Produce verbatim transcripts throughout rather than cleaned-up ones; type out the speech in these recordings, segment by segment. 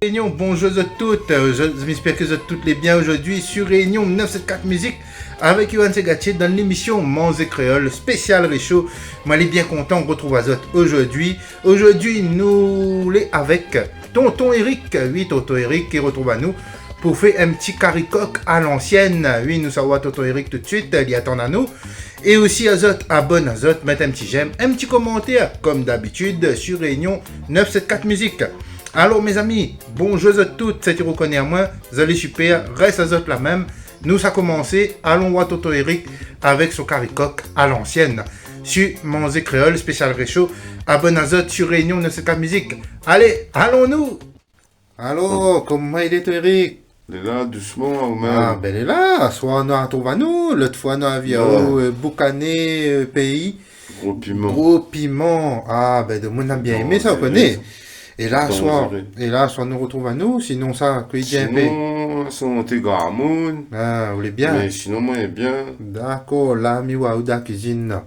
Réunion, bonjour zot tout. Euh, je, j'espère que zot tout lé bien aujourd'hui sur Réunion neuf sept quatre Musique avec Yohan Segatier dans l'émission Manzé Kréol spécial Résho. Moin lé bien kontan retrouv azot aujourd'hui. Aujourd'hui, nou lé avèk Tonton Eric. Oui, Tonton Eric ki retrouv anou pou fé in ti kari kok a l'ansièn. Oui, nou sava voir Tonton Eric tout de suite, li atann anou. É osi azot, abonn azot, mèt in ti j'aime, in ti komantèr, comme d'habitude, sur Réunion neuf sept quatre Musique. Alor, mézami, bonjour zot tout, sak i rokoné amoin, zot lé super, rès azot la mèm. Nou sa komansé, alon voir Tonton Eric avèk son kari kok a l'ansièn. Sur Manzé Kréol spécial Résho, abonn azot sur Réunion neuf sept quatre Musique. Alé, alon nou. Alor, koman i lé, Tonton Eric ? Lé la, dousman, ou mèm ? Ah, bin, lé la. Aswar nou artrouv anou. Lot foi nou la vi aou, euh, boukané, euh, péi. Gro piman. Gro piman. Ah, bin, demoun la bien émé sa, ou koné. É la, aswar, é la, aswar nou retrouv anou. Sinon sa, kosa i di in pé ? Sinon, santé gramoun. Ah, ou lé bien ? Mé sinon, moin lé bien. Dakor, la, mi oi aou dan la kuizine la.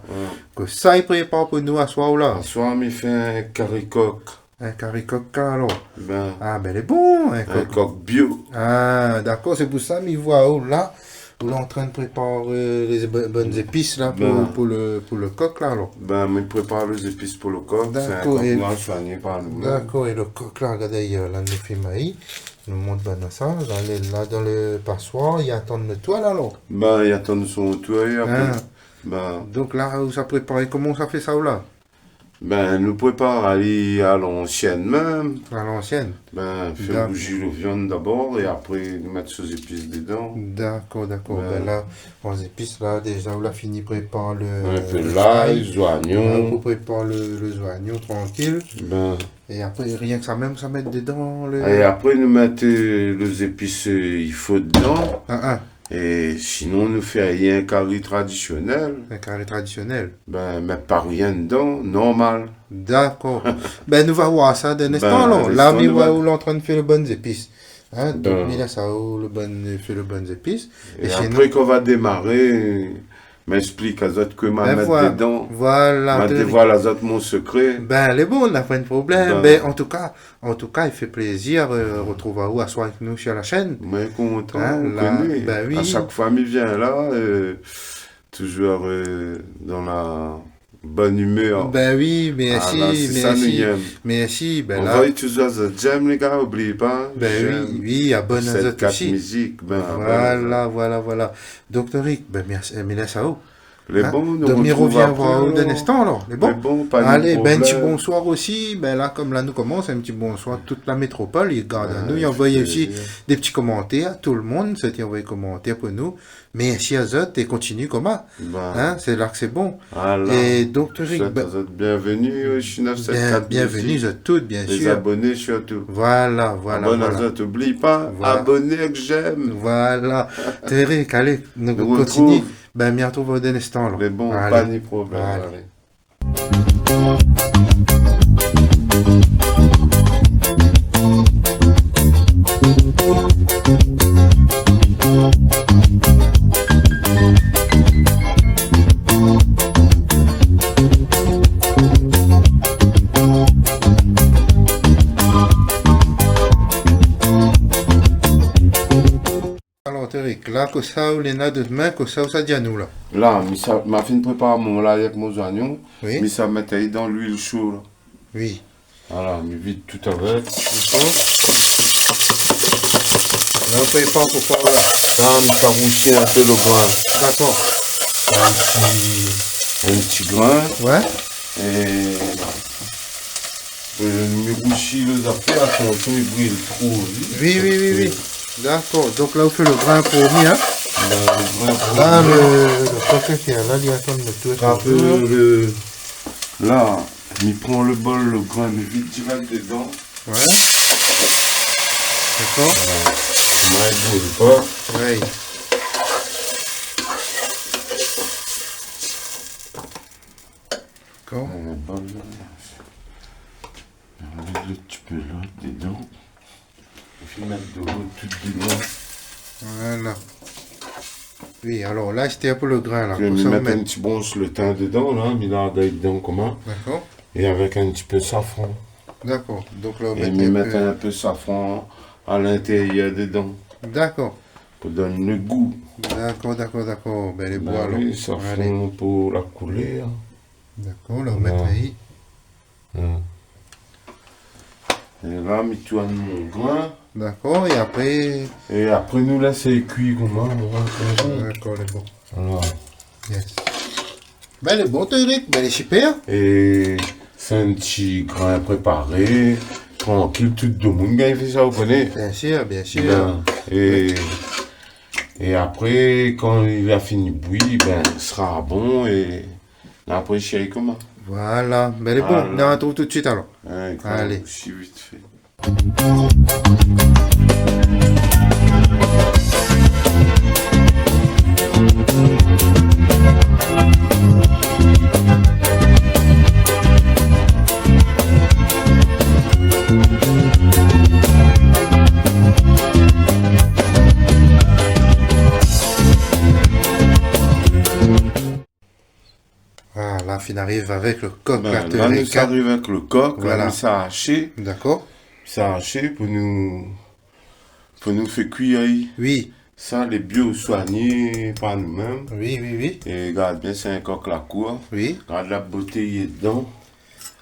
Kosa i prépar pou nou aswar la ? Aswar, mi fé in kari kok. In kari kok, alor. Bin. Ah, bin, lé bon, in kok. In kok bio. Ah, dakor, sé pou sa mi voi aou la, ou lé antrin prépar, euh, lé bo-, bone zépis la pou, pou le, pou le kok la, alor. Bin, mi prépar lé zépis pou le kok. Sé in kok noir soigné par nou mèm. Dakor, é le kok la, gard ayèr la, nou fé mayi. Nou mont banna sa, la, lé la dan le paswar, i atann le toir la, alor. Bin, i atann son toir, é apré. Donk la, ou sa prépar, koman ou sa fé sa, ou la ? Bin, nou prépar ali a l'ansièn mèm. A l'ansièn. Bin, fé rouzi le viann dabor é apré nou mèt son zépis dedan. Dakor, dakor. Bin la, bann zépis la, déza, ou la fini prépar le, in pé lay, lay, zoignon. Ou prépar le, le zoignon trankil. Bin. É apré, rienk sa mèm, sa mèt dedan le... É apré, nou mèt, euh, le zépis, euh, i fo dedan. Ah, ah. É sinon, nou fé in kari tradisionèl. In kari tradisionèl. Bin, mèt pa rien dedan, normal. Dakor. Bin, nou va voir sa dan in instan, alor. Bin, la, mi oi ou lé antrin fé le bone zépis. Hein, donk, mi lès aou le bone, fé le bone zépis. É sinon apré, kan nou va démaré, mi èksplik azot kosa ma mèt dedan. Voilà, ma dévoil azot mon sekré. Bin, lé bon, na poin de problèm. Bin, an tou ka, an tou ka, i fé plézir, euh, retrouv aou aswar avèk nou sur la chaîne. Moin lé kontan, ou koné. Bin oui. A shak foi mi vien la, euh, touzour, euh, dan la bone imèr. Bin oui, mèrsi, mèrsi. Bin la, anvoy touzour zot j'aime, lé gars, oubli pa. Bin oui, abonn azot osi. Neuf sept quatre Musique, bin, voilà, voilà, voilà. Donk, Tonton Eric, bin, mèrsi, euh, mèrsi aou. Lé bon, nou retrouv apré, alor. Donk, mi rovien voir aou dan in instan, alor. Lé bon, pa de problèm. Alé, bin, in ti bonswar osi. Bin la, kom la nou komans, in ti bonswar tout la métropol i gard anou, i anvoy osi dé ti komantèr, tout le moun, sak i anvoy komantèr pou nou. Mèrsi azot é kontinié konmsa. Bin. Hein, sé la ke sé bon. Voilà. É donk, Tonton Eric, swèt azot bienvenu, euh, sur neuf sept quatre Musique. Bienvenu azot tout, bien sûr. Lé zaboné sirtou. Voilà, voilà, voilà. Abonn azot, oubli pa, abonn avèk j'aime. Voilà. Tonton Eric, alé, nou kontinié. Nou retrouv. Bin, mi artrouv aou dan in instan, alor. Mé bon, pa de problèm, alé. Alor, Tonton Eric, la, kosa ou néna dan out min, kosa ou sa di anou la ? La, mi sa, ma fine prépar mon lay avèk mon zoignon. Oui. Mi sa mèt ali dan luil sho la. Oui. Voilà, mi vid tout avèk. Dakor. La, ou prépar pou koi la ? La, mi sa rousi in pé le grin. Dakor. In ti, in ti grin. Ouais. É, euh, mi rousi lé zafèr, sinon i bril tro vit. Oui, oui, oui, oui. Dakor. Donk la, ou fé le grin promié, hein ? Bin, le grin promié. La, le, le paké ki lé la, li atann le tour. Apré, le, la, mi pran le bol, le grin, mi vid dirèk dedan. Ouais. Dakor. Voilà. Moin, i bril pa. Ouais. Dakor. Euh, bon, la, on va mettre un petit peu là dedans. Et puis mettre de l'eau tout dedans. Voilà. Oui, alor la, sété pou le grin la. Puis pou sa, mi mèt in ti bons le tin dedan la, mi la dèy dedan konmsa. Dakor. É avèk in ti pé safran. Dakor. Donk la, ou mèt in pé safran a lintérièr dedan. Dakor. Pou donn le gou. Dakor, dakor, dakor. Bin, lé bon alor. Bin oui, safran pou la koulèr. Dakor, la, ou mèt ali. É la, mi tourn mon grin. Dakor, é apré ? É apré, nou lès kui koman, nou rann. Dakor, lé bon. Voilà. Yes. Bin, lé bon, Toric, bin, lé sipèr. É sé in ti grin préparé, trankil, tout domoun i gingn fé sa, ou koné. Biensir, biensir. Bin, é, é apré, kan li la fini bouyi, bin, sra bon é apré, shay koman. Voilà. Bin, lé bon. Voilà. Nou artrouv tout suit alor. Alé. Osi vit fé. Ah, la, fine ariv avèk le kok, la, Toric. Bin, la, nou sa ariv avèk le kok, la, nou sa ashé. Dakor. Sa ashé pou nou, pou nou fé kui ali. Oui. Sa, lé bio, soigné par nou mèm. Oui, oui, oui. É gard bien, sé in kok lakour. Oui. Gard la boté li lé dedan.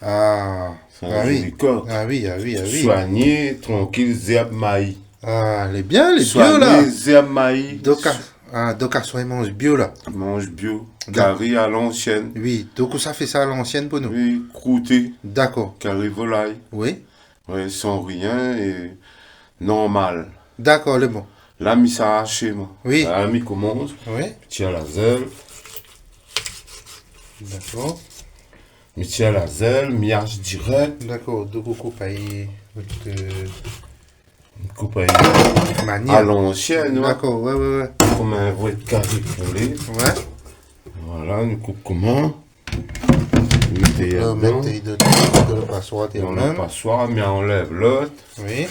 Ah, ah oui. Sé in zoli kok. Ah oui, ah oui, ah oui. Soigné, trankil, zèrb, mayi. Ah, lé bien, lé bio, la. Soigné, zèrb, mayi. Donk, ah, ah, donk, aswar i manz bio, la. Manz bio. Dakor. Kari a lansièn. Oui, donk, ou sa fé sa a lansièn pou nou. Oui, krouté. Dakor. Kari volay. Oui. Oui, san rien é normal. Dakor, lé bon. La, mi sa ashé, moin. Oui. La, mi komans. Oui. Tir la zèl. Dakor. Mi tir la zèl, mi ash dirèk. Dakor, donk ou koup ali, euh, mi koup ali manièr a lansièn, ouais. Dakor, ouais, ouais, ouais. Konm in vré kari poulé. Ouais. Voilà, nou koup koman. Donk la, ou mèt ali dan le paswar, dan le paswar, mé anlèv lot. Oui.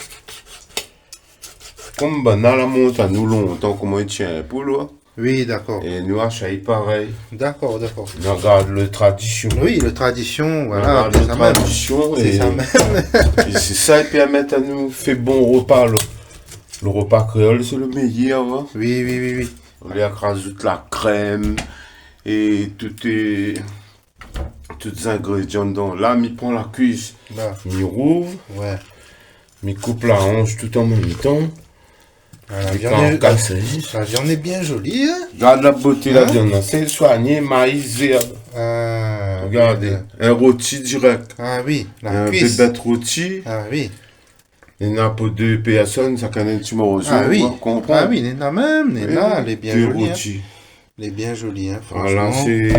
Konm banna la mont anou lontan, koman i tien in poul, ouais. Oui, dakor. É nou ashé parèy. Dakor, dakor. Nou gard le tradision. Oui, le tradision, voilà, sé sa mèm. Nou gard le tradision é sa mèm. É sé sa i pèrmèt anou fé bon repa, le, le repa kréol, sé le méyèr, hein. Oui, oui, oui, oui. Ou la razout la krèm é tout, é tout zingrédian dedan. La, mi pran la kuis, mi rouv, ouais, mi koup la ansh tout an mèm tan. Ah, la viann lé, la viann lé bien zoli, hein ? Gard la boté la viann, la. Sé soigné, mayi, zèrb. Ah, oui. Regardé, in roti dirèk. Ah oui, la kuis. In bébèt roti. Ah oui. Néna pou dé pèrsone, shakinn in ti morso, ah oui, ou konpran. Ah oui, néna mèm, néna, oui, lé bien zoli, hein. Dé roti. Lé bien zoli, hein, franshman. Voilà, sé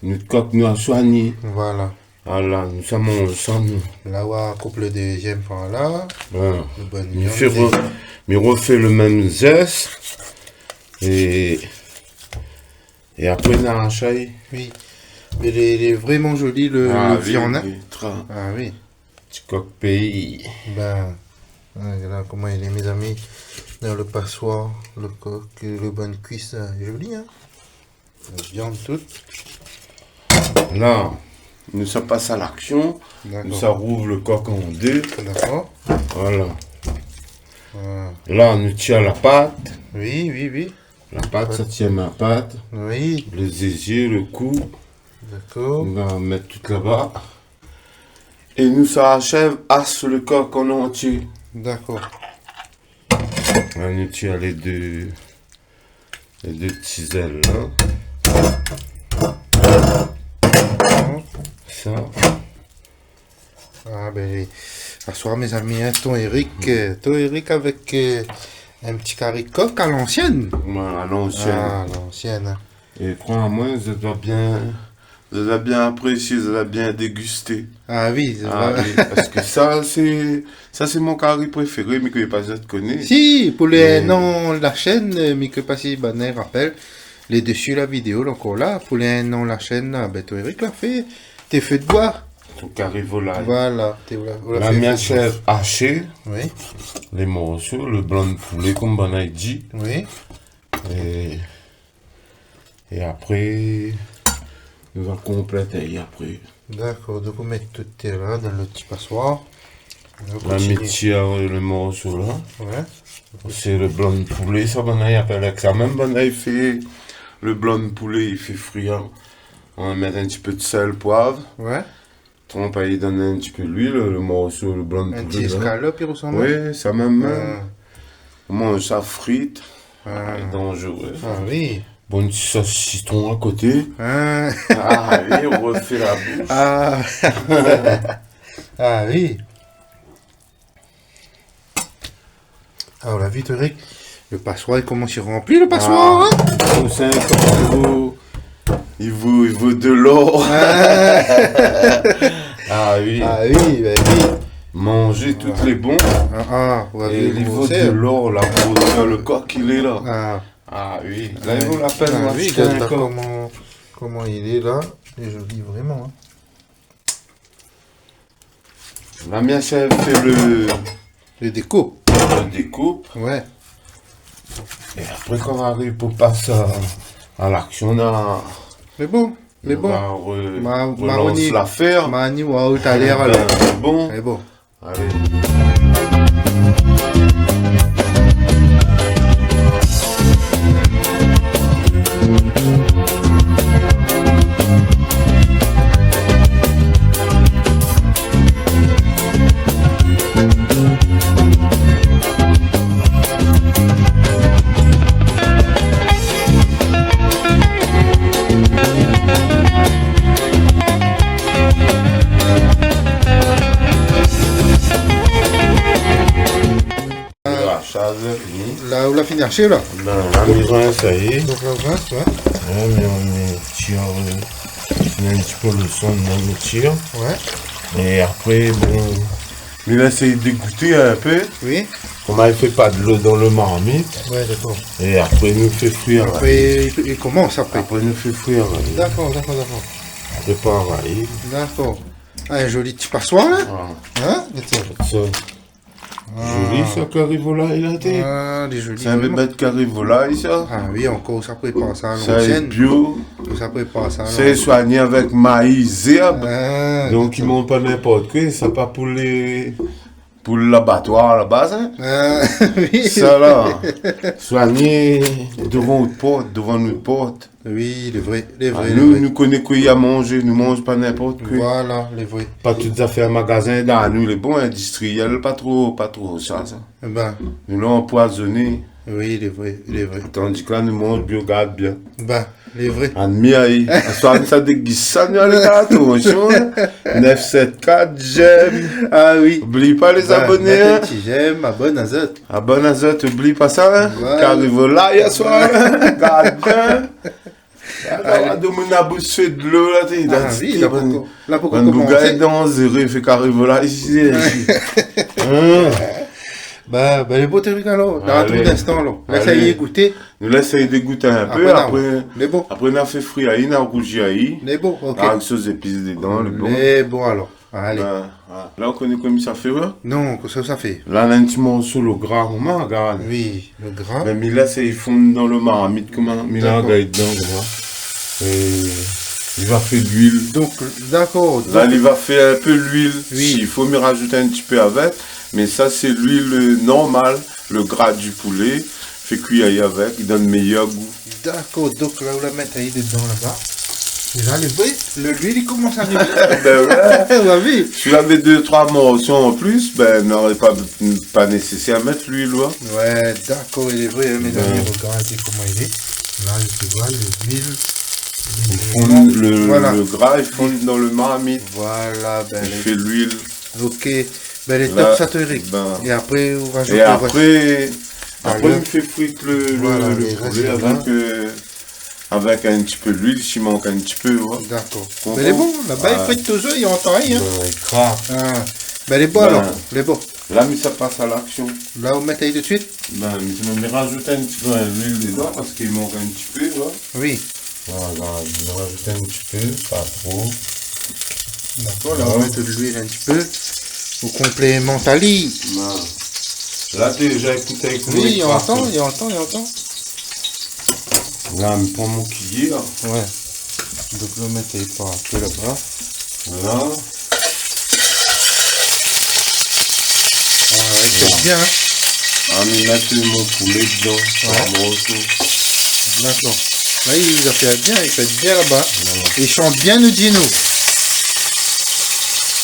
nout kok nou la soigné. Voilà. Voilà, nou sa manz sa, nou. La, ou koup le dézièm, voilà. Voilà. Le bon viann, mi fé re-, mi refé le mèm zès. É, é apré, nou ashé. Oui. Mé lé, lé vréman zoli, le, ah le oui, viann, hein. Oui, tra- Ah oui. Ti kok péi. Bin, ouais, la, koman i lé, mézami ? Dan le paswar, le kok, le bann kuis, la, zoli, hein ? La viann tout. La, nou sa pas a laksion. Dakor. Nou sa rouv le kok an dé. Dakor. Voilà. Voilà. La, nou tir la pat. Oui, oui, oui. La pat, sa tien la pat. Oui. Le zézié, le kou. Dakor. Nou va mèt tout laba. É nou sa ashèv ash le kok an antié. Dakor. La, nou tir lé dé, lé dé ti zèl la. Sa. Ah, bin, aswar, mézami, hein, ton Éric, euh, ton Éric avèk, euh, in ti kari kok a lansièn. Ouais, a lansièn. Ah, a lansièn, hein. É kroi amoin, zot va bien, zot va bien aprésié, zot va bien dégusté. Ah oui, ah oui, parske sa, sé, sa, sé mon kari préféré, mi koné pa si zot i koné. Si, pou lé, mé non, la shèn, euh, mi koné pa si banna i rapèl, lé desi la vidéo, la, ankor la, pou lé in an la shèn, la, bin, ton Éric la fé, té fé d'boi. Ton kari volay. Voilà, té, voilà, voilà. La, mi ashèv ashé, oui, lé morso, le blan poulé, konm banna i di. Oui. É, é apré, Nou va konplèt ali apré. Dakor, donk ou mèt tout la dan lo ti pasoir. La, ou kontinié. Mi tir lo morso la. Oué. Sé lo blan poulé, sa, banna i apèl sa mèm, banna i fé lo blan poulé, i fé frir. Ou mèt in ti pé d'sèl, poiv. Oué. Tranp ali dan in ti pé luil, lo morso, lo blan poulé la. In ti éskalop, i rosanm. Oué, sa mèm, mèm. Ou manz sa frit. Ah. Danzéré. Ah oui. Bon, ti sos sitron a koté. Ah. Ah oui, ou rofé la boush. Ah. Ah oui. Alor, la vi, Eric, lo pasoir i komans ranpli, lo pasoir, in ? Ah, sé in kor, i vo, i vo, i vo de lor. Ah. Ah oui. Ah oui, bin oui. Manzé tout lé bon. Ah, ah, oué. É oui, i vo de lor, la grosèr, lo kok i lé la. Ah. Ah oui. La, i vo la pèn, ah oui, ashté in kor. Gard la koman, koman i lé la. Lé zoli, vréman, in. La mi sa fé lo, lo dékoup. Lo dékoup. Oué. É apré, kan nou ariv pou pas a, a laksion, la, lé bon, lé bon. Nou va re-, ma-, relans maroni, lafèr. Mani, oué, talèr, alor. Bin, bon. Lé bon. Alé. Ashaz, fini. La, ou la fini ashé, la ? Non, la, mi rins, sa i lé. Donk la, ou rins, oué. Oué, mé ou mèt, euh, in ti pé lo son dan lo tir. Oué. É apré, bon, mi lès ali dégouté in pé. Oui. Koman i fé pa dolo dan lo marmit. Oué, dakor. É apré, nou fé frir. Apré, i, i komans apré. Apré, nou fé frir, oué. Dakor, dakor, dakor. Prépar ali. Dakor. Ah, in zoli ti pasoir, la. Ah. In ? Gard sa. Ah. Zoli, sa, kari volay la, té. Ah, lé zoli, vréman. Sé in bébèt kari volay, sa. Ah oui, ankor, sa prépar sa a lansièn. Sa lé bio. Sa prépar sa a lansièn. Sa lé soigné avèk mayi, zèrb. Ah, dakor. Donk, i manz pa ninport koi, sa pa pou lé, pou labatoir, la baz, in. Ah, oui. Sa, la, soigné dovan out port, dovan nout port. Oui, lé vré, lé vré, lé vré. Ah, nou, nou koné koi a manzé, nou manz pa ninport koi. Voilà, lé vré. Pa tout zafèr magazin, dan nou, lé bon, indistriyèl, pa tro, pa tro sa, sa. Ébin. Nou la anpoizoné. Oui, lé vré, lé vré. Tandi ke la, nou manz bio, gard bien. Bin, lé vré. Admir, oui. Aswar, nou sa dégis sa, nou, alé, atansion, in. Nèf sèt kat, j'aime. Ah oui. Oubli pa lé zaboné, in. Bin, mèt in ti j'aime, abonn azot. Abonn azot, oubli pa sa, in. Voilà. Kari volay aswar, in. Gard bien. Alé. Domoun na boush fé dolo la, té, ah oui, la pokor, la pokor komansé. Bann boug lé danzéré, fé kari volay isi, isi. Hein ? Bin, bin, lé bon, Eric, alor. Alé. Dan tout instan, alor. Lès ali gouté. Nou lès ali dégouté in pé, apré, apré, lé bon, apré, nou fé frir ali, nou rouzi ali. Lé bon, OK. Avèk sos zépis dedan, lé bon. Lé bon, alor. Alé. Bin, ah, la, ou koné koman sa fé, oué ? Non, koman sa fé ? La, la, in ti morso lo gra, momon, gard. Oui, lo gra. Bin, mi lès ali fonn dan lo marmit, koman, mi la gard dedan, koman. Dakor. É li va fé luil. Donk, dakor, la, donk li va fé in pé luil. Oui. Si i fo, mi razout in ti pé avèk, mé sa, sé luil, euh, normal, lo gra di poulé. Fé kui ali avèk, i donn méyèr gou. Dakor, donk la, ou la mèt ali dedan laba. É la, lé vré, lo, luil i komans arivé. Bin oué. Ou la vi ? Si ou lavé dé, troi morso an plis, bin, noré pa, pa nésésèr mèt luil, oué. Oué, dakor, lé vré, in, mézami, rogard koman i lé. La, ou voi, luil, i fonn, lo, lo gra, i fonn dan lo marmit. Voilà, bin, i fé luil. OK. Bin, lé top sa, Eric. É apré, ou razout lo rès. É apré, apré, nou fé frir lo, lo, lo poulé avèk, euh, avèk in ti pé luil, si mank in ti pé, oué. Dakor. Konpran ? Bin, lé bon, laba, i frit touzour, i antann, hein. Bin, i krak. Ah. Bin, lé bon, alor. Lé bon. La, mi sa pas a laksion. La, ou mèt ali tout suit ? Bin, mi, mi razout in ti pé luil dedan, parske i mank in ti pé, oué. Oui. Voilà, mi razout in ti pé, pa tro. Dakor, la, ou mèt de luil in ti pé. Ou konplémant ali. Voilà. La, déza, ékout, ékout, oui, i antann, i antann, i antann. La, mi pran mon kuiyèr. Oué. Donk la, ou mèt ali par tèr laba. Voilà. Ah ouais, sé bien, hein. Ah, mi mèt mon poulé dedan, par morso. Dakor. La, i fé bien, i fé bien laba. Voilà. I shant bien, nou di nou.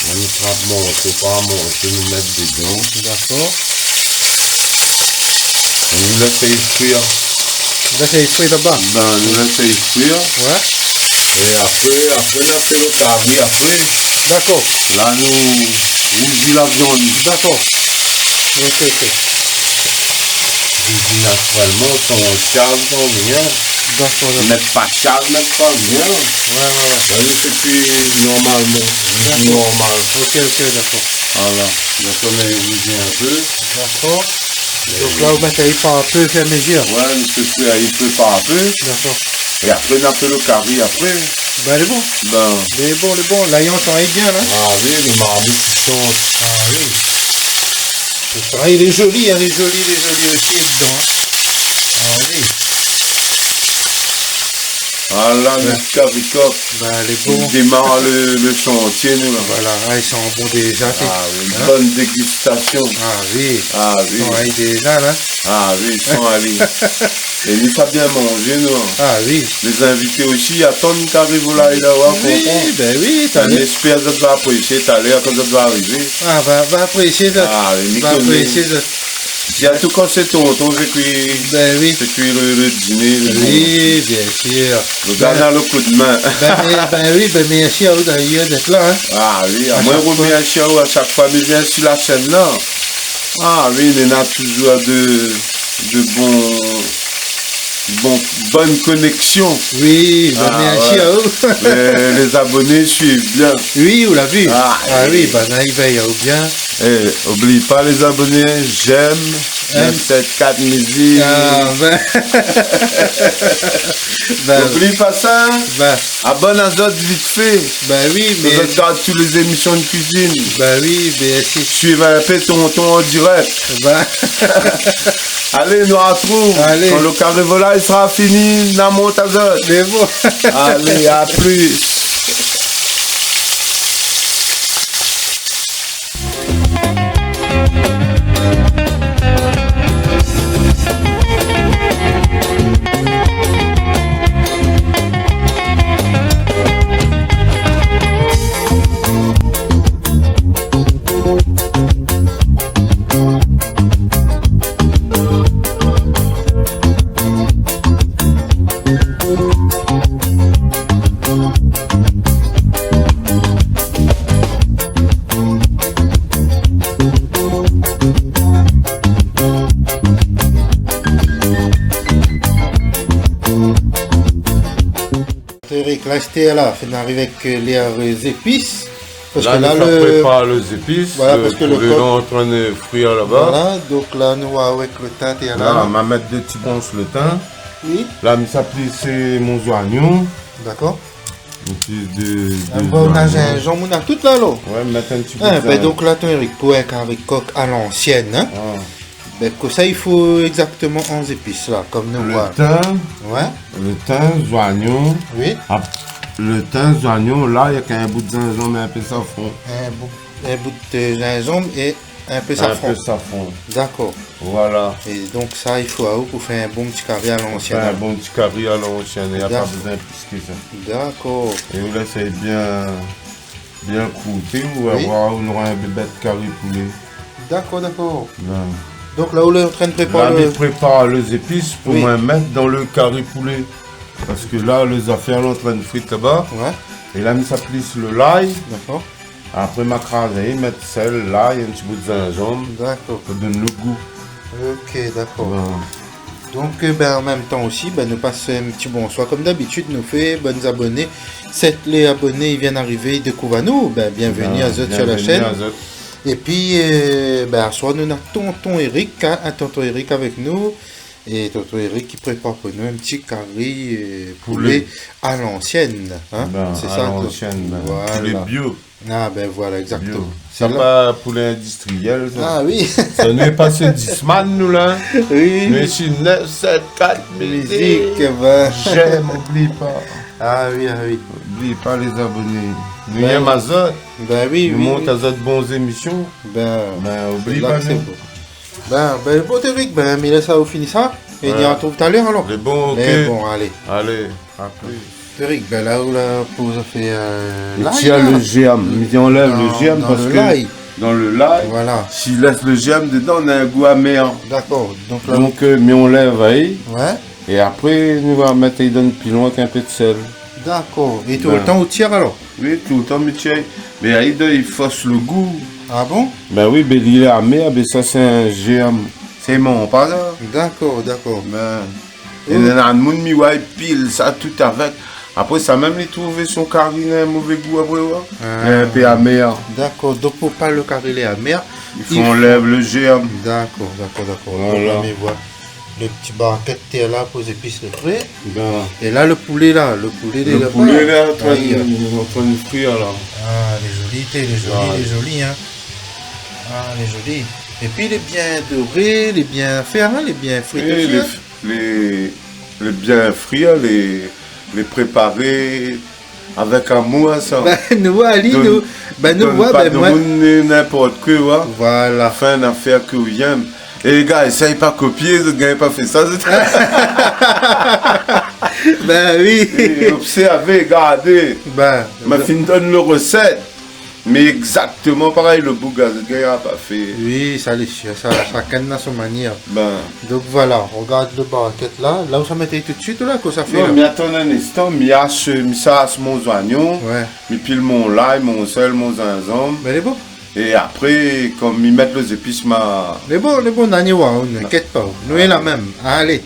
Mèm trap morso par morso, nou mèt dedan. Dakor. É nou lès ali frir. Lès ali frir laba. Ben, nou lès ali frir. Ouais. É apré, apré, nou fé lo kari apré. Dakor. La, nou rouzi la viann. Dakor. Ok, ok. Rouzi natirèlman, san shaz, san rien. Dakor, dakor. Mèt pa shaz, mèt pa rien. Ouais, ouais, ouais. La, nou fé kui normalman. Dakor. Normal. Ok, ok, dakor. Voilà. Donk, nou rouzi in pé. Dakor. Donk la, ou mèt ali par pé, fé mezir. Ouais, nou fé kui ali pé par pé. Dakor. É apré, nou fé lo kari apré. Ben, lé bon. Ben. Lé bon, lé bon. La, i antann bien, la. Ah oui, lo marmit i shant. Ah oui. Sé sa, lé zoli, hein, lé zoli, lé zoli osi dedan, hein. Ah oui. Voilà, nout kari kok. Ben, lé bon. Nou démar lo, lo shantié, nou, la. Voilà, ah, i san bon déza, sé, hein ? Ah oui, in bone dégistasion. Ah oui. Ah oui. I san ali déza, la. Ah oui, i san ali. É nou sa bien manzé, nou, hein. Ah oui. Lé zinvité osi i atann kari volay la, ou konpran ? Oui, ben oui, talèr. Mé mi éspèr zot va aprésié talèr kan zot va arivé. Ah, va, va aprésié, zot. Ah oui, mi koné. Va aprésié, zot. Sirtou kan sé tonton, sé kui, ben oui, sé kui lo, lo diné, lo... Oui, bien sir. Lo gars na lo koudmin. Ben, ben, ben oui, ben mèrsi aou d'ayèr d'èt la, hein. Ah oui, a shak foi. Moin i romèrsi aou a shak foi mi vien si la shèn la. Ah oui, néna touzour de, de bon, bon, bone konèksion. Oui, ben mèrsi aou. Ah ouais. Lé, lé zaboné i suiv bien. Oui, ou la vi. Ah oui, ben, la, i vèy aou bien. É, oubli pa lé zaboné, j'aime, hein ? Neuf sept quatre Musique. Ah, ben. Ben. Oubli pa sa, hein ? Ben. Abonn azot vit fé. Ben oui, mé zot i gard tout lé zémision de kuizine. Ben oui, mé si. Suiv in pé tonton an dirèk. Ben. Alé, nou artrouv. Alé. Kan lo kari volay sra fini, na mont azot. Lé bon. Alé, a plis. Tonton Eric, la, astèr la, fine ariv avèk, euh, lé, euh, zépis. Parske la, la, nou sa lo prépar lé zépis, voilà, euh, parske lo kok lé antrin frir laba. Voilà, donk la, nou, avèk lo tin, té la. La, ma mèt dé ti bransh lo tin. Oui. La, mi sa plis mon zoignon. Dakor. In ti pé de, de zoignon. Bon, na zinzanm, na tout la, la. Ouais, mèt in ti pé de zinzanm. Ah, ben, donk la, tonton Eric, pou in kari kok a l'ansièn, hein. Ah. Ben, kosa i fo égzaktoman an zépis la, kom nou voi ? Lo tin. Ouais. Lo tin, zoignon. Oui. Ap-, lo tin, zoignon, lay, èk in bout zinzanm, in pé safran. In bout, in bout, euh, zinzanm é in pé safran. In pé safran. Dakor. Voilà. É donk sa, i fo aou pou fé in bon ti kari a l'ansièn, hein. Fé in bon ti kari a l'ansièn, na pa bezoin plis ke sa. Dakor. É ou lès bien bien krouté, ou va voir, ou nora in bébèt kari poulé. Dakor, dakor. Donk la, ou lé antrin prépar lo... La, mi prépar lé zépis pou moin mèt dan lo kari poulé. Parske la, lé zafèr lé antrin frir laba. Ouais. É la, mi sa plis lo lay. Dakor. Apré, ma kraz, mèt sèl, lay, in ti bout zinzanm. Dakor. Pou donn lo gou. Ok, dakor. Donk, euh, ben, an mèm tan osi, ben, nou pas in ti bonswar. Kom dabitid, nou fé, bann zaboné, sèt lé aboné i vien arivé, i dékouv anou, ben, bienveni azot sur la shèn. Bienveni azot. Épi, euh, ben, aswar, nou na tonton Eric, hein, in tonton Eric avèk nou. É tonton Eric i prépar pou nou in ti kari, euh, poulé a l'ansièn, hein. Sé sa, a l'ansièn, ben, voilà. Poulé bio. Ah, ben voilà, égzaktoman. Bio. Sa pa poulé indistriyèl, sa. Ah oui. Sa nou lé pa si Disman, nou, la. Oui. Mé si neuf sept quatre Musique. Musique, ben. J'aime, oubli pa. Ah oui, ah oui. Oubli pa lé zaboné. Nou yèm azot. Ben oui, oui, oui. Nou mont azot bon zémision. Ben, oubli pa, sé bon. Ben, ben, bon, Eric, ben, mi lès aou fini sa. É ni artrouv talèr, alor. Lé bon, OK. Mé bon, alé. Alé, a plis. Eric, ben, la ou la pou fé, euh, lay, la. Mi tir le jèrm. Mi anlèv le jèrm parske dan le lay, voilà, si lès le jèrm dedan, na in gou amèr. Dakor. Donk la, donk, euh, mi anlèv ali. Ouais. É apré, nou va mèt ali dan pilon avèk in pé d'sèl. Dakor. É toultan ou tir alor ? Oui, toultan mi tir. Mé ali, i fors le gou. Ah bon ? Ben oui, ben li lé amèr, ben sa sé in jèrm. Sé mon pa sa. Dakor, dakor. Ben, é néna moun mi wa i pil sa tout avèk. Apré sa mèm, li trouv son kari na in mové gou apré, wa. Ah. Lé in pé amèr. Dakor, donk pou pa le kari lé amèr, i fo anlèv le jèrm. Dakor, dakor, dakor. Voilà. Donk la, mi voi le ti barkèt tèr la pou zépis lé pré. Ben. É la, le poulé la, le poulé lé laba. Le poulé la, antrin, antrin frir la. Ah, lé zoli, té, lé zoli, lé zoli, hein. Ah, lé zoli. Épi lé bien doré, lé bien fé, hein, lé bien frit osi, hein. Lé, lé bien fri, lé, lé préparé avèk amour, sa. Ben, nou, ali, nou, ben, nou, donn pa demoun ninport koi, wa. Voilà. Fé in afèr ke ou yèm. É lé gars, éséy pa kopié, zot i gingn pa fé sa, zot. Ben oui. É obsèrvé, gardé. Ben, ma fine donn le resèt. Mé égzaktoman parèy, le boug la, zot i gingn pa fé. Oui, sa lé sir, sa, shakinn na son manièr. Ben. Donk voilà, regard le barkèt la. La ou sa mèt ali tout suit, la, kosa fé la ? Non, mi atann in instan, mi ash, mi sa ash mon zoignon, ouais, mi pil mon lay, mon sèl, mon zinzanm. Mé lé bon. É apré, kom mi mèt lé zépis, ma... Lé bon, lé bon, nani wa, inkièt pa, nou lé la mèm. Alé.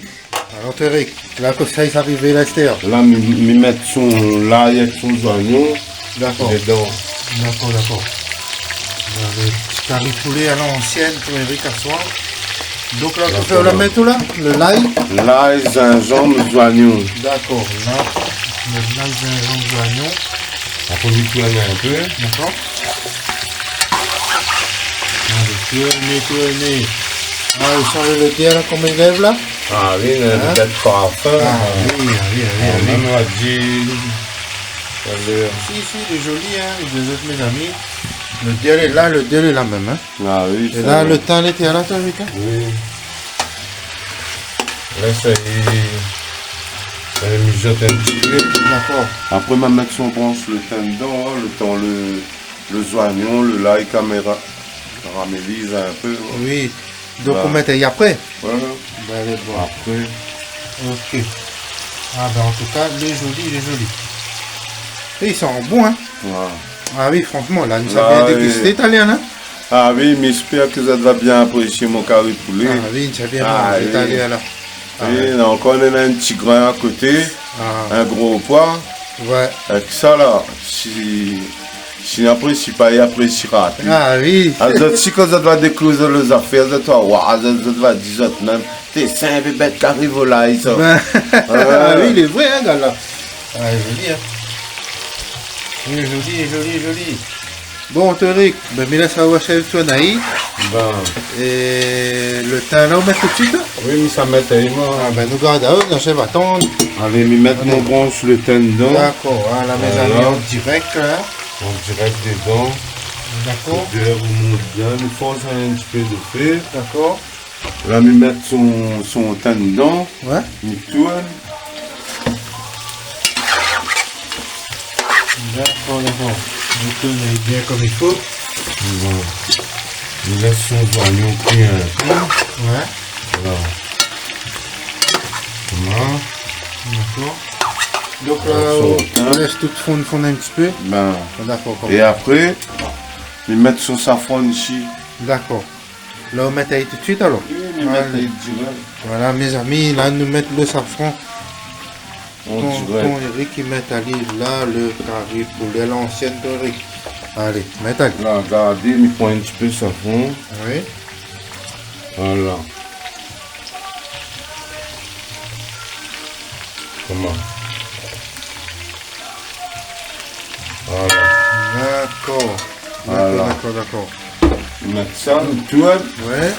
Alor, Eric, la, kosa i sa arivé la, astèr ? La, mi, mi mèt son lay avèk son zoignon dedan. Dakor. Dakor, dakor. Alé, ti kari poulé a l'ansièn pou Eric aswar. Dakor, dakor. Donk la, kosa ou la mèt la ? Le lay ? Lay, zinzanm, zoignon. Dakor, la, le lay, zinzanm, zoignon. Apré, mi tourn in pé. Dakor. Alé, tourné, tourné. Ah, ou san lodèr la, koman i lèv la ? Ah oui, in bèl parfin. Ah oui, ah oui, ah oui, ah oui. Mèm, on va dir, alé. Si, si, lé zoli, hein, lé zoli, mézami. Lodèr lé la, lodèr lé la mèm, hein. Ah oui. É sa la, va. Le tin lété la, toi, Eric, hein ? Oui. La, sa i, sa i mijot in ti pé. Dakor. Apré, ma mèt son bransh le tin dedan, hein, le tan le le zoignon, le lay, kaméra, karamélizé in pé, ouais. Oui. Donk, ou mèt ali apré ? Ouais, ouais. Ben, alé, bon. Apré. OK. Ah ben, an tou ka, lé zoli, lé zoli. É i san bon, hein ? Ouais. Ah oui, franshman, la, nou sa bien dégusté talèr, hein ? Ah oui, mi èspèr ke zot va bien aprésié mon kari poulé. Ah oui, nou sa bien manzé talèr, la. Ah ouais. É ankor, néna in ti grin a koté, in gro poi. Ouais. Avèk sa la, si, si na aprésié pa, i aprésiéra pi. Ah oui. Ah, zot, si kan zot va dékouvèr lé zafèr, zot va, wa, zot, zot va dir zot mèm, té, sé in bèt kari volay, sa. Ben, ah oui, lé vré, hein, gars la. Ah, zoli, hein. Oui, zoli, zoli, zoli. Bon, Eric, ben, mi lès aou ashèv tourn ali. Ben. É le tin la, ou mèt tout suit, hein ? Oui, mi sa mèt ali, moin. Ah ben, nou gard aou, nou ashèv atann. Alé, mi mèt mon bransh le tin dedan. Dakor, voilà, mézami, an dirèk, la. An dirèk dedan. Dakor. Lodèr i mont bien, mi fors in ti pé le fé. Dakor. La, mi mèt son, son tin dedan. Ouais. Mi tourn. Dakor, dakor. Mi tourn bien kom i fo. Voilà. Mi lès son zoignon kui in pé. Ouais. Voilà. Voilà. Dakor. Donk, voilà, euh, son tin. Ou lès tout fonn, fonn in ti pé. Ben. Dakor, é apré, mi mèt son safran isi. Dakor. La, ou mèt ali tout suit, alor ? Oui, mi mèt ali dirèk. Voilà, mézami, la, nou mèt le safran. An dirèk. Tonton Eric i mèt ali la, le kari poulé a l'ansièn, tonton Eric. Alé, mèt ali. La, gardé, mi pran in ti pé safran. Oui. Voilà. Koman ? Voilà. Dakor. Voilà. Dakor, dakor. Mèt sa, nou tourn. Ouais.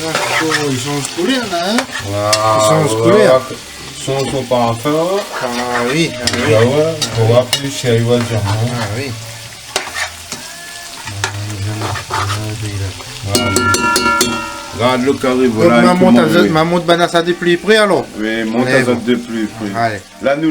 Dakor, i sanz koulèr la, in ? Waouh, i sanz koulèr. I sanz son parfin, in ? Ah oui, ah oui. Bin ouais, ou va pli shèr, i va dir, in ? Ah oui. Voilà. Gard lo kari volay, koman li lé. Donk, ma mont azot, ma mont banna sa de pli pré, alor. Oui, mont azot de pli pré. Mé bon. Alé. La nou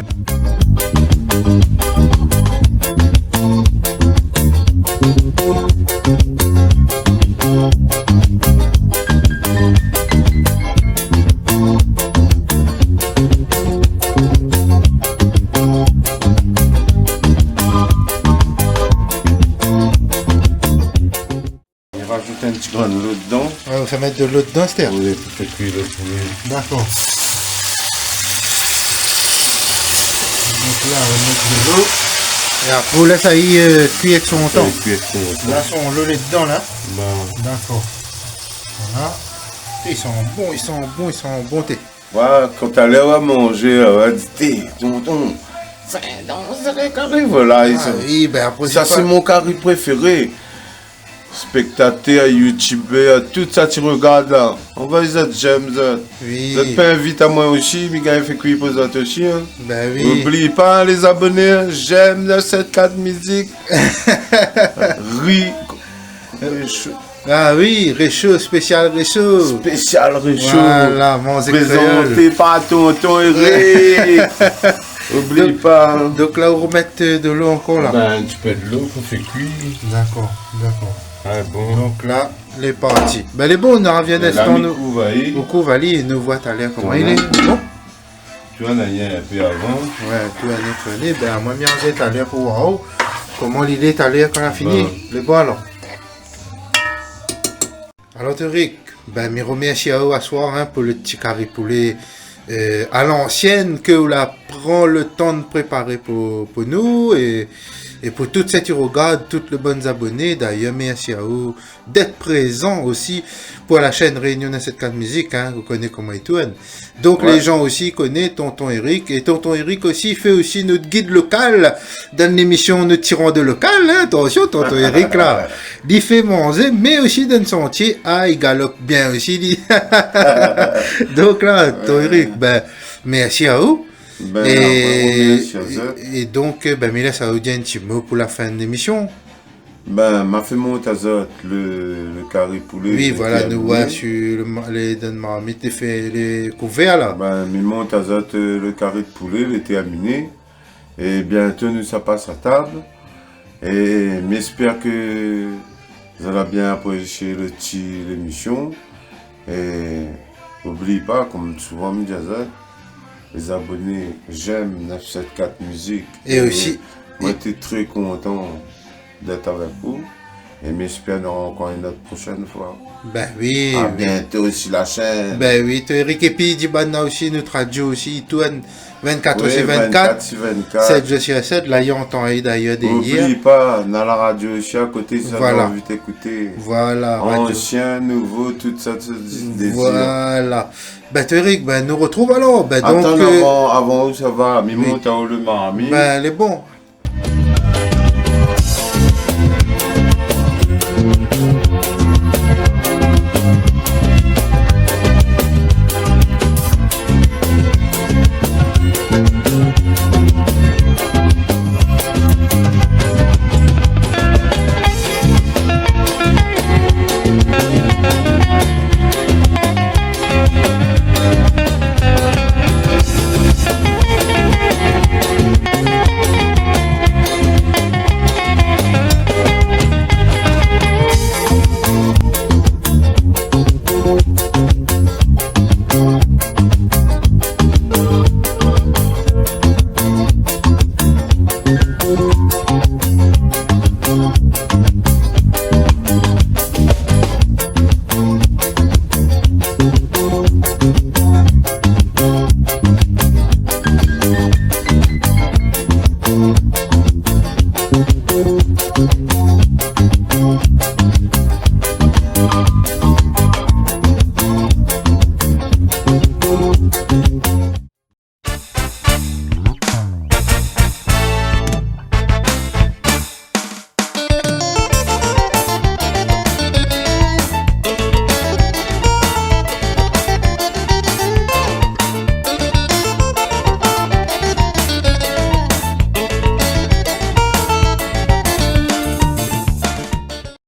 I rajout in ti grin dolo dedan. Ouais, ou sa mèt dolo dedan, astèr ? Oui, pou fé kui lo poulé. Dakor. Donk la, ou mèt dolo. É apré, ou lès ali, euh, kui èk son tan. Kui èk son tan. La, son lo lé dedan, la. Bin. Dakor. Voilà. I san bon, i san bon, i san bon, té. Oué, kan talèr ou va manzé, ou va di, té, tonton, sa, non, sa sé kari volay, sa. Ah oui, bin apré, sa, sé mon kari préféré. Spèktatèr, youtubèr, tout sak i rogard la, anvoy zot j'aime, zot. Oui. Zot pé invit amoin osi, mi gingn fé kui pou zot osi, in. Bin oui. Oubli pa, lé zaboné, j'aime neuf sept quatre Musique. Ri. Ah oui, résho, spésial résho. Spésial résho. Voilà, manzé kréol. Prézanté par tonton Eric. Oubli pa. Donk, donk la, ou romèt, euh, dolo ankor la. Bin, in ti pé dolo pou fé kui. Dakor, dakor. Ah bon. Donk la, lé parti. Bin, lé bon, nou arvien dan in instan, nou kouv ali. Ou kouv ali, nou voi talèr koman li lé. Tourn. Bon. Tourn ali in pé avan. Oué, tourn, tourn. Bin, moin, mi arvien talèr pou oir, oh, koman li lé talèr kan la fini. Bon. Lé bon, alor. Alor, Eric, bin, mi romèrsi aou aswar, in, pou le ti kari poulé, euh, a l'ansièn ke ou la pran le tan de préparé pou, pou nou é, é pou tout sak i rogard, tout le bann zaboné. Dayèr, mèrsi aou d'èt prézan osi pou la shèn Réunion neuf sept quatre Musique, in, ou koné koman i tourn. Donk, oué, lé jan osi i koné tonton Eric. É tonton Eric osi, i fé osi nout gid lokal dan lémision Nout Ti Rando Lokal, in. Atansion, tonton Eric la, li fé manzé, mé osi dan santié, ah, i galop bien osi, li. Donk la, tonton Eric, bin, mèrsi aou. Bin, é, mèrsi azot. É, é donk, bin, mi lès aou dir in ti mo pou la fin de lémision. Bin, ma fé mont azot le, le kari poulé. Oui, voilà, nou voi su le ma-, lé, dan marmit, lé fé, lé kouvèr la. Bin, mi mont azot, euh, le kari poulé, lé tèrminé. É bientôt, nou sa pas a tab. É mi èspèr ke zot la bien aprésié le ti, lémision. É oubli pa, kom souvan mi di azot, lé zaboné, j'aime neuf sept quatre Musique. É osi, moin té tré kontan d'èt avèk ou. É mi èspèr nou nora ankor in ot proshèn foi. Bin oui, oui. A bientôt si la shèn. Bin oui, tonton Eric, épi di banna osi, nout radio osi i tourn vingt-quatre sur vingt-quatre, oui, vingt-quatre sur vingt-quatre, sept jours sur sept, la, i antann ali dayèr dèrièr. Oubli pa, na la radio osi a koté, si zot la anvi ékouté. Voilà, radio. Ansien, nouvo, tout sa, tout sa, dé-, désir. Voilà. Bin, tonton Eric, bin, nou rotrouv alor. Bin, donk, atann, euh, avan, avan ou sava, mi mont aou le marmit. Bin, lé bon.